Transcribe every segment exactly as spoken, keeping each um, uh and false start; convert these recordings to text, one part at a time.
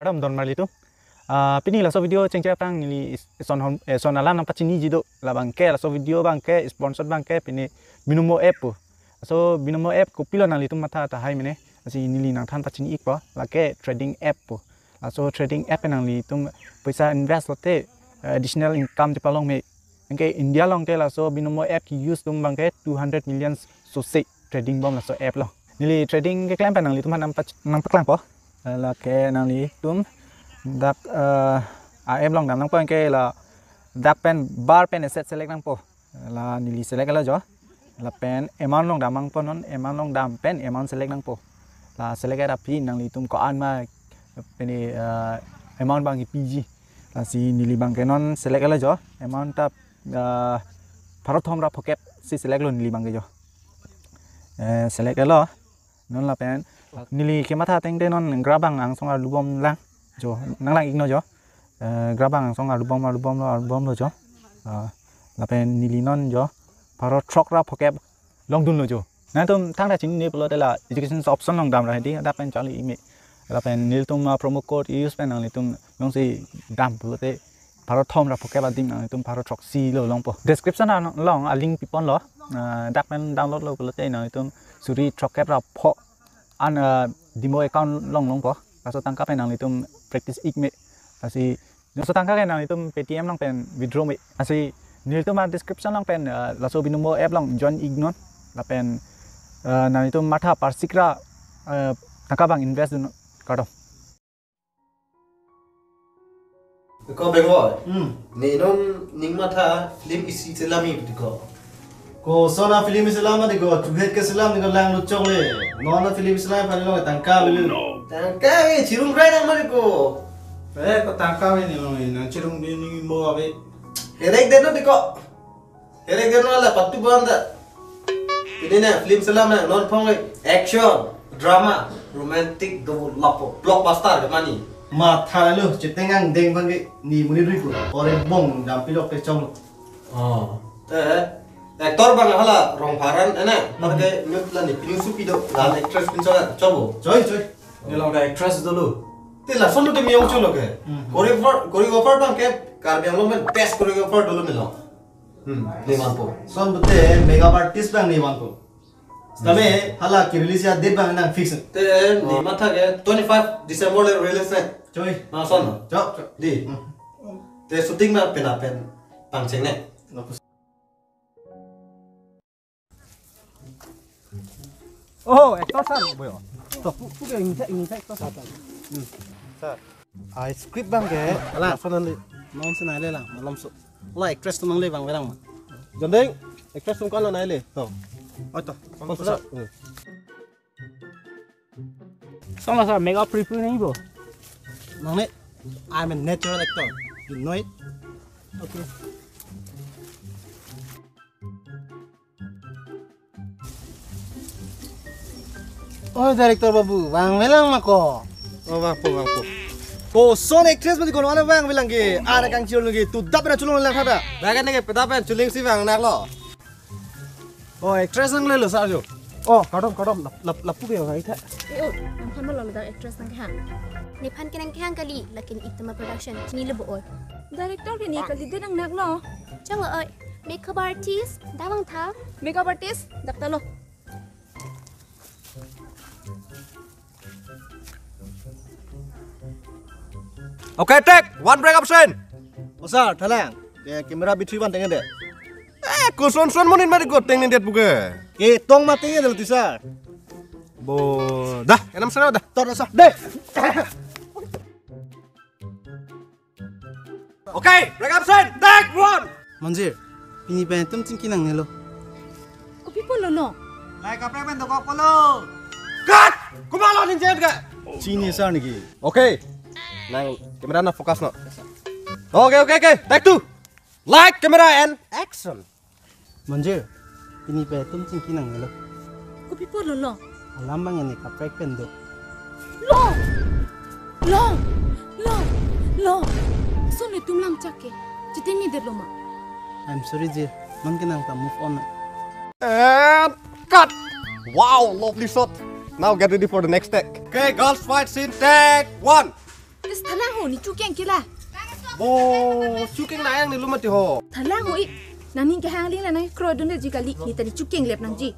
Kardom don marlitum. Ah, pini laso video chengche aphrang neli is-, ison hon-, eh, ison alam nangpachiniji do. Labang ke, laso video abang ke, sponsor abang ke, pini Binomo app pu. Laso Binomo app kopilo nanglitum matha tahai mene. Lasi neli nangthan pachini-ikpo. Lake trading app pu. Laso trading app nanglitum paisa invest lote, eh, additional income chepalongme. Anke India along ke laso Binomo app ke-use atum abang ke two hundred million sose trading bom laso app along. Neli trading keklem pen nanglitum aphan nangpach-, nangpaklangpo. Lake nanglitum dak, eh, a-app along dam nangpo, anke la dak pen bar pen asset select nangpo. La neli select lo jo. Lapen amount along dam nangpo non, amount along dam pen amount select nangpo. La select et aphi nanglitum ko-an ma pini, eh, amount abang kepiji. Lasi neli abang ke non select lo jo. Amount ta, eh, pharo thom ra phokep si select lo neli abang ke jo. Eh, select lo. Non lapen neli kematha ateng te non grabang angsong arlubom lang jo, nanglang-iknon jo. Eh, grabang angsong arlubom, arlubom lo, arlubom lo jo. Ah, lapen neli non jo pharo throk ra phokep longdunlo jo. Nangtum thangta chinine pulote la education option along dam ra hedi, dak pen charli-ikme. Lapen nelitum, ah, promo code use pen nanglitum jongsi dam pulote pharo thom ra phokep adim nanglitum pharo throksi lo longpo. Description along a-link piponlo. Ah, dak pen download lo pulote nanglitum suri throkkep ra pho an, ah, demo account along longpo. Laso atangka pen nanglitum practice-ikme. Lasi laso atangka ke nanglitum Paytm along pen withdraw me. Lasi nelitum a-description along pen, ah, laso Binomo app along join-iknon. Lapen, ah, nanglitum matha parsik ra, ah, tangka abang invest dunnon. Kardom. Ko Bengvoi. Hmm. Ne non ning matha film isi selam-ik tiko. Koson a-film isi selam tiko, chuhet keselam tiko, lang luchok le. Non a-film isi selam aphan lo tangka avelo. Tangka ave, chirum krai nang ma tiko. Eh, ko tangka ave ne, nangchirum bi ne mo ave. Herek det non tiko. Herek det non la patu bom ta. Pini ne film selam nang non phong le action, drama, romantic, double lapo, blockbuster ke mane. Matha lo, cheteng angdeng abang ke ne monit rui pu. Ore bong dam pilok te chong. Oh. Eh, actor abang hala Rongphar an, eh, na. Hmm. Par ke nyut la ne pinu supi do, la actress pin chola, chobo. Choi, choi. Ne along da actress dolo. Te lason te miyong cholo ke. Hmm. Choreographer, choreographer abang ke Karbi Anglong pen best choreographer dolo ne along. Hmm, ne vanpo. Lason pute makeup artist abang ne vanpo. Tame hala ke-release a-date abang nang fix. Te ne matha ke twenty-five December le release ne. Choi. Ma son. Chok, chok. Di. Hmm. Te shooting ma pena pen pangcheng ne. Lapus. Oh, actor sir, boyo. To, pu, pu ke ingsa, ingsa actor sir. Hmm. Sir. Ah, script abang ke. Ala. Lason nangle. Non si nangle lang, malomso. La actress atum nangle abang avelang ma. Jondeng, actress atum ko-an lo nangle. To. Oh, to. Kong sir. Hmm. Song la sir, makeup free free nahi bo. Nangne, I'm a natural actor. You know it? Okay. Oh, director babu, vang avelang ma ko. Oh, vangpo, vangpo. Koson actress mati kono ana vang avelang ke. Ana kangchir lagi, tu dap na chulong lang thada. Bagan ne ke pedap pen chuling si vang nak lo. Oh, actress nanglelo sir jo. Oh, kardom, kardom, lap, lap, lapu ke vang itha. Eh, oh, nangphan ma lo ladak actress nangkehang. Nephan ke nangkehang kali, lakin Itama Production, chinilo bo oi. Director ke ne kalidet nang nak lo. Chang oi. Makeup artist, dak vangtha. Makeup artist, dak ta lo. Okay, take one, break up scene. Oh, sir, thalang. Ke camera battery van tengdet. Eh, koson son monit mari ko tengdet puke. Ke tong ma tengdet ti, sir. Bo, dah, enam sana dah. Tor, sir. Deh. Okay, break up scene. Take one. Monjir, pini pen itum chingki nangnelo. Kopi pulo no? Lai kaprek pen dokok pulo. Cut! Komatlo ning jet ke? Chini sir niki. Okay. Nang camera na focus no. Okay, okay, okay. Take two. Light, camera and action. Monjir, pini pen itum chingki nangnelo. Kopi pulo lo? Alam abang ne kaprek pen do. Lo! Lo! Lo! Lo! Son le itum lam chak ke. Chiteng ni det lo ma. I'm sorry, Jir. Non ke nang ta move on na. And cut! Wow, lovely shot. Now get ready for the next take. Okay, girls fight scene, take one. Is Oh, ne chokeng ke la. Oh, chokeng nang ayang ne lo mati ho. Thalang ho-i. Nangning kehang aling la nangkroi dunde ji kali. Ne ta ne chokeng lep nangji.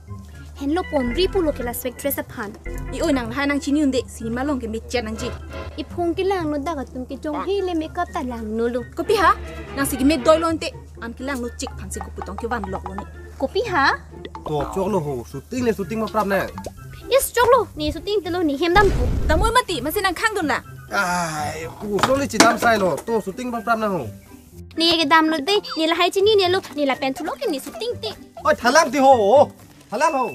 Henlo ponri pulo ke la spek dress aphan. I-oi, nang lahai nangchini un-e, cinema along ke mechet nangji. Iphung kelangno dak atum ke jonghi le makeup ta langno lo. Kopi ha? Nangsi keme doi lo ante. An kelangno chik aphansi kopu tong kevan lok lo ne. Kopi ha? To, choklo ho. Shooting ne shooting ma prap ne. Yes, choklo. Ne shooting te lo, ne hem dampo. Damoi mati, masi nang khang dun la. Ai, ku soli chidam sai lo. To shooting ma prap nang ho. Ne kedam lo de, ne lahai chinine lo, ne lapen thulo ke ne shooting te. Oi, thalang ti ho. Thalang ho.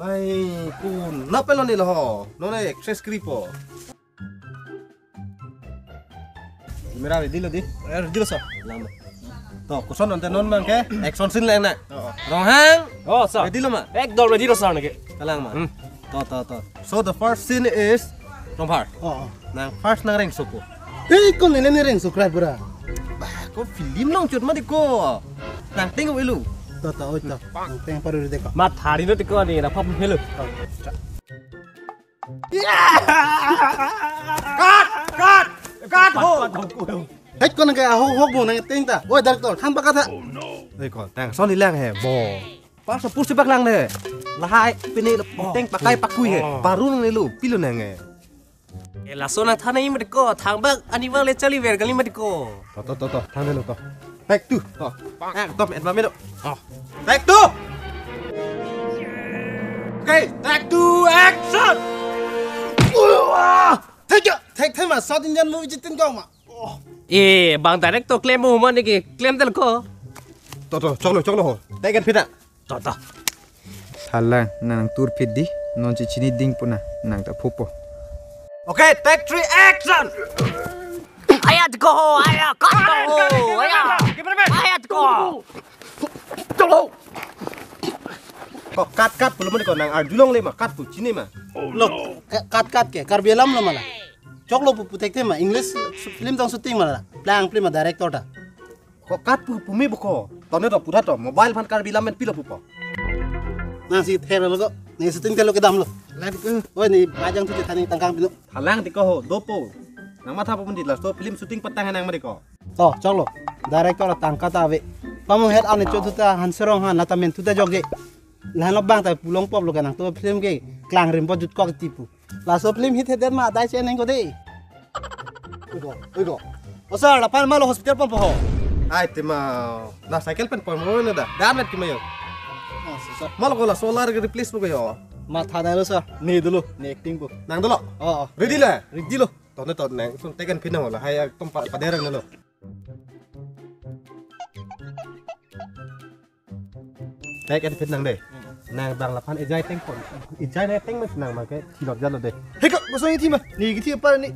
Nai, ku napelo ne lo ho. Non ne actress kri po. Camera ready lo di. Eh, ready lo, sir. Lang. To, koson ante non abang ke action scene lang na. Oh, oh. Ronghang. Oh, sir. Ready lo ma? Ekdom ready lo, sir, neke. Kalang ma. Hmm. To, to, to. So the first scene is Rongphar. Oh, oh. Nang first nang rengso ko. Eh, ko nene ne rengso krai pura. Bah, ko film along chot mati ko. Nang teng oi lo. To, to, oi to. Nang teng paru de ko. Ma thari no ti ko ni na pap helo. Cut! Cut! Cut ho! Hei, ko nang ke ahok hok mo nang teng ta. Oi, director, thang pakat ha. Hei, ko tang son ilang he bo. Pas pus si paklang ne. Lahai pini teng pakai pakui he. Baru nang ne lo, pilo nang he. Eh, laso nang thanai mati ko, thangbak ani bang le charli ver kali mati ko. To, to, to, to, thang ne lo to. Take two. To. Ekdom environment lo. Oh. Take two. Okay, take two, action. Wah! Take it. Take time, South Indian movie jitin kau ma. Oh. Eh, bang director klem mo mane ke klem tel ko. To, to, choklo, choklo ho. Take it, phita. To, to. Thalang, nang tur phit di, non chichini ding puna, nang ta phupo. Okay, take three, action! Ayat ko, ayat, cut ko, ayat. Ayat ko. Ko cut, cut pulo mati ko, nang arjulong le ma, cut pu chini ma. Lo, ka-, cut, cut ke, Karbi alam lo mala. Choklo pu putek te ma, English film tang shooting mala. Plang film ma director ta. Ko cut pu pumi boko. Tone to pura to mobile aphan Karbi alam pen pilo pupo. Nangsi ther lo ko. Ne shooting te lo kedam lo. Oi, ne bajang thu te thani tangkang pilo. Thalang ti ko ho dopo. Nang matha pu mati, laso film shooting patang nang mati ko. To, choklo. Director tangka ta ave. Pamung het ani cho thu ta han serong han lata men thu ta jokje. Lahan lo bang ta pulong pop lo ke nang to film ke klang rim po jut kok ti pu. Laso film hit hedet ma adai si eneng ko de. Oi ko, oi ko. O sir, lapen ma lo hospital pon po ho. Ai te ma, la cycle pen pon mo na da. Dan met ki mayo. Ah, sir, sir. Ma lo ko la solar ke replace po ko yo. Matha dai lo sir. Ne dolo, ne acting po. Nang dolo. Oh, oh. Ready la? Ready lo. To ne to nang sun teken phin na ho la. Hai ekdom pa paderang na lo. Take and phin nang de. Hmm. Nang bang lapen ejai teng pon. Ejai ne teng mes nang ma ke thilot jalo de. Hei ko, ko soi thi ma. Ne kithi pa ne.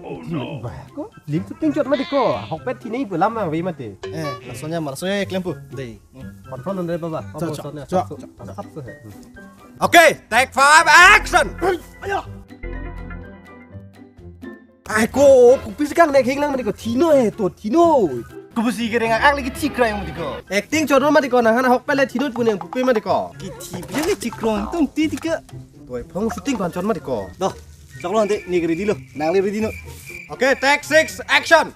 Oh no. Bah, ko lim tu ting chot mati ko. Hok pet thi ne pu lam nang ve mati. Eh, lasonya ma, lasonya klem pu. De. Control nang de baba. Cho, cho, cho, cho. Sap tu he. Okay, take five, action. Aya. Ai ko, kopi si kang nek hinglang mati ko, thino he to, thino. Kopi si kereng ak lagi thik rai mati ko. Acting chodro mati ko, nang han ahok pele thino pu neng pupe mati ko. Kithi biang ke chikron tung ti ti ke. Toi phong shooting kon chon mati ko. Doh, choklo ante, ne ready lo, nang le ready no. Okay, take six, action.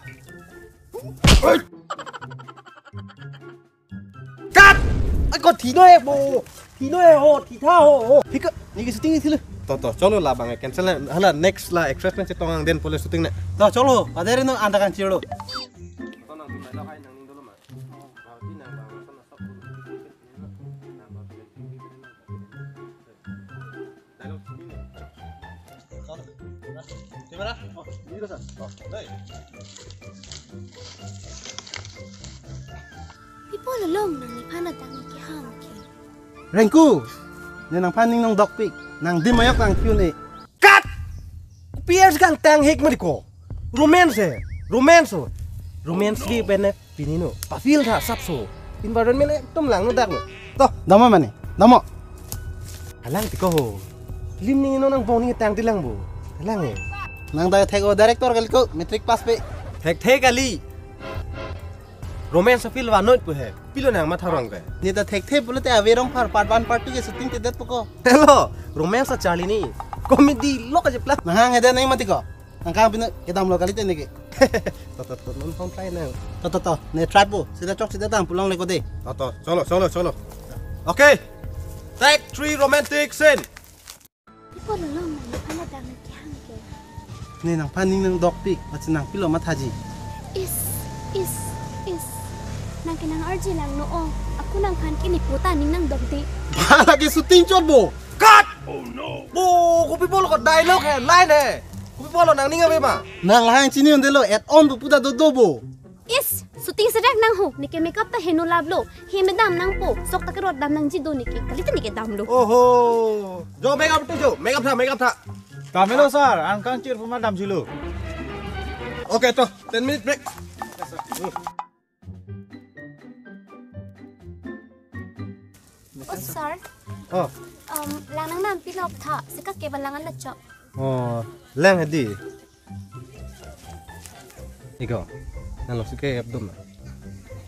Cut! Ai ko thino he bo. Thino he ho, thi tha ho. Hika, ne ke shooting ithil. To, to, choklo la bang cancel na. Hala next la actress pen chetong ang den pole shooting na. To, choklo, padere no anda kan chiro. Dialogue sini. Camera? Oh, ini kan. Oh, dai. Pi pulo along nangliphan atang kehang ke. Rengku, ne nangphan ning nong dokpik, nang dim ayok nang tune. Cut! P S kang tang hek mati ko. Romance he. Romance ho. Romance di pen ne pini no. Pa feel tha sapso. Environment ekdom langno dak no. To. Damo mane. Damo. Alang ti ko ho. Film ning no nang bong ning tang ti lang bo. Alang he. Nang da thek o director kali ko matric pass pe. Thek thek kali. Romance film vanoi pu he. Pilo nang matha rong ke. Ne ta thekthe pulote ave Rongphar part one part two ke shooting te det po ko. Hello, romance a charli ni. Comedy lo ka je plan. Nang hang hede nai mati ko. Nangkang pina kedamlo kalite neke. To, to, to, non phone try nang. To, to, to. Ne try po. Sida chok sida dam pu longle ko de. To, to, cholo, cholo, cholo. Okay. Take three, romantic scene. Pi pulo lo ma, nephan dam kehang ke. Ne nangphan ning nangdokpik, machin nangpilo mathaji. Is, is, is. Nang ke nang-arjulang no o. Ako nangphan ke ne puta ning nangdok de. Ba, lake shooting chot bo. Cut! Oh no. Bo, kopi pulo ko dialogue he, line he. Kopi pulo nangning ave ma. Nang lahai chini un-elo, add on pu puta dodo bo. Is, shooting serak nang ho, neke makeup ta heno lap lo. He me dam nangpo, sok ta kerot dam nangji do neke. Kalite neke damlo. Oho. Jo, makeup tu jo, makeup tha, makeup tha. Damlo sir, angkang chir puma damjilo. Okay, to, ten minute break. Oh, sir. Oh. Um, lang nang nam pilok tha, sika ke balang an la chok. Oh, lang hadi. Iko, nang lo sike abdom.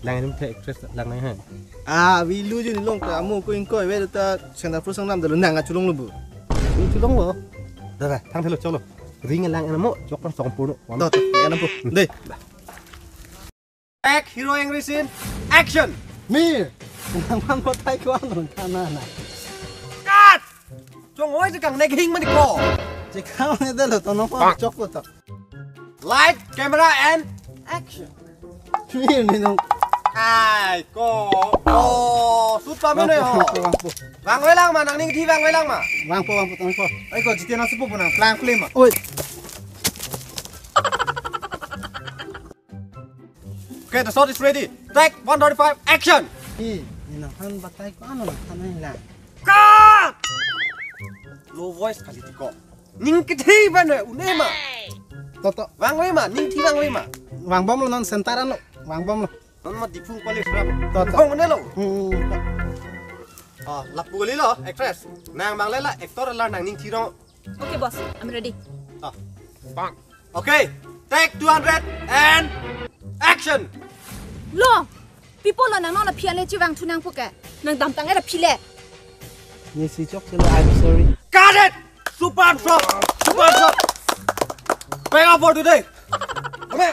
Lang ini the actress lang nang hai. Ah, wilu jun long ta amu ko ingkoi we ta sena pro sang nam dalo nang achulong lo bu. Ini chulong lo. Dada, thang thelo cholo. Ring lang ena mo, chok lang song puno. Dot, ena po. Dei. Take hero angry scene. Action. Me. Nangphan batai ko ano kana na. Cut! Chong oi je kang nek hing mani ko. Chekang ne dalo to no pa chok ko to. Light, camera and action. Me ni nong. Ai ko. Oh, shoot pa me no ho. Vangpo, vangpo, vangpo. Vangve lang ma, nangning thi vangve lang ma. Vangpo, vangpo, vangpo. Ai ko jite na supo po nang plang film ma. Oi. Okay, the shot is ready. Take one thirty-five, action! Ih, ni nangphan batai ko ano nangphan nang lang. Cut! Low voice kali tiko. Ning kethi ban we, un-e ma. To, to. Vangve ma, ning thi vangve ma. Vangbomlo non center ano. Vangbomlo. Non ma Diphu College rap. To, to. Vang ne lo. Hmm. Ah, lapu kali lo, actress. Nang bang lela actor la nangning thi rong. Okay, boss. I'm ready. Ah. Bang. Okay. Take two hundred and action. Lo. Pi pulo nang non aphi ale chevang thu nangpo ke. Nang damtang era phi le. Ni si chok chelo, I'm sorry. Got it. Super shot. Super shot. Pay up for today. Okay.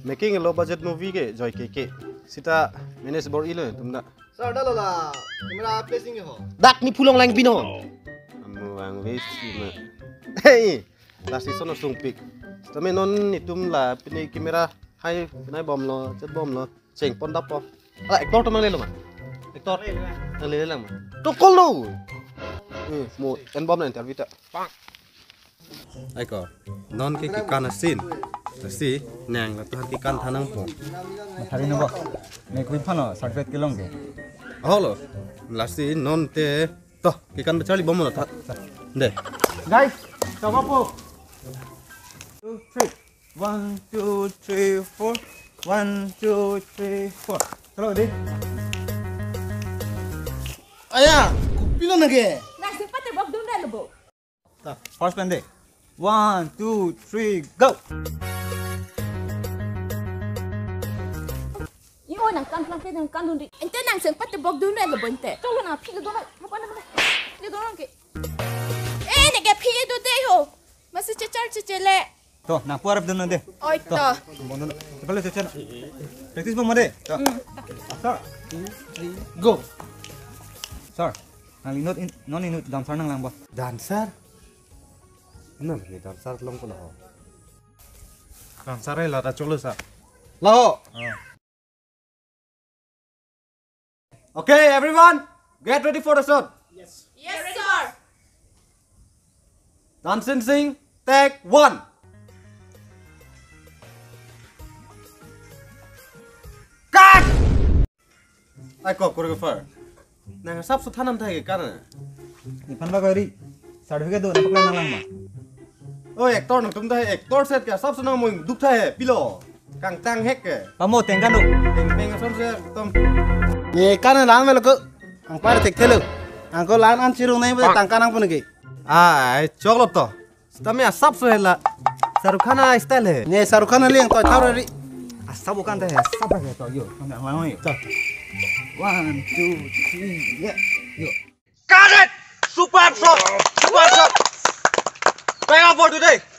Making a low budget movie ke joy ke ke. Sita manage bor-ilo tum da. Sir, da lo la. Camera placing ho. Dak ni pulong lang pino. Amu ang wis ma. Hey, lasi sono sungpik. Tame non netum la pini camera hai nai bomlo, chet bomlo. Cheng pon dapo. Ala actor atum nanglelo ma. Actor. Nanglelo lang ma. To call lo. Eh, mo en bom na interview ta. Ai ko, non ke kekan a scene. Lasi nang la tuhan kekan tha nangpo. Mathari no bo. Ne kui phano certificate kelong ke. Ahok lo. Lasi non te to kekan pacharli bomlo tha. De. Guys, coba po. Two, three. One, two, three, four. One, two, three, four. Chalo, ready? Aya, kopilo nang ke? Nang sempat tebok dun dah lebo. Ta, first pen de. One, two, three, go. Iyo, nang kan lang pe nang kan dun di. Ente nang sempat tebok dun dah lebo ente. Chalo nang phi le dun. Apa nama? Phi le dun ke. Eh, neke phi le dun de ho. Masi chechar chechele. To, nang puarap dun de. Oi, to. Bong dun. Pale chechar. Practice bong made. To. Sir. Go. Sir. Nang inut in, non inut dancer nang lang ba. Dancer? Non ni dancer long ko lo. Dancer hai lata cholo sir. Lo. Oh. Okay, everyone, get ready for the shot. Yes, sir. Dancing scene, take one. Cut! Ai ko choreographer. Nang sap suthanam thai ke kan. Nephan ba kori. Certificate do, nephan lang lang ma. Oh, actor nangtum ta actor set ke sap sunang mung duk tha he pilo. Kangtang hek ke. Pamo tengkan do. Teng teng ason se tom. Ne kan lan melo ko. Ang par tek thelo. Ang ko lan an chirung nai tangka nangpo ke. Ai, choklo to. Sitame asap so hela. Shahrukh Khan a style he. Ne Shahrukh Khan liang to thar ri. Asap bukan teh, asap lagi to, yo. Mana, mana, yo. One, two, three, ya. Yo. Got it! Super shot! Super shot! Bang up for today!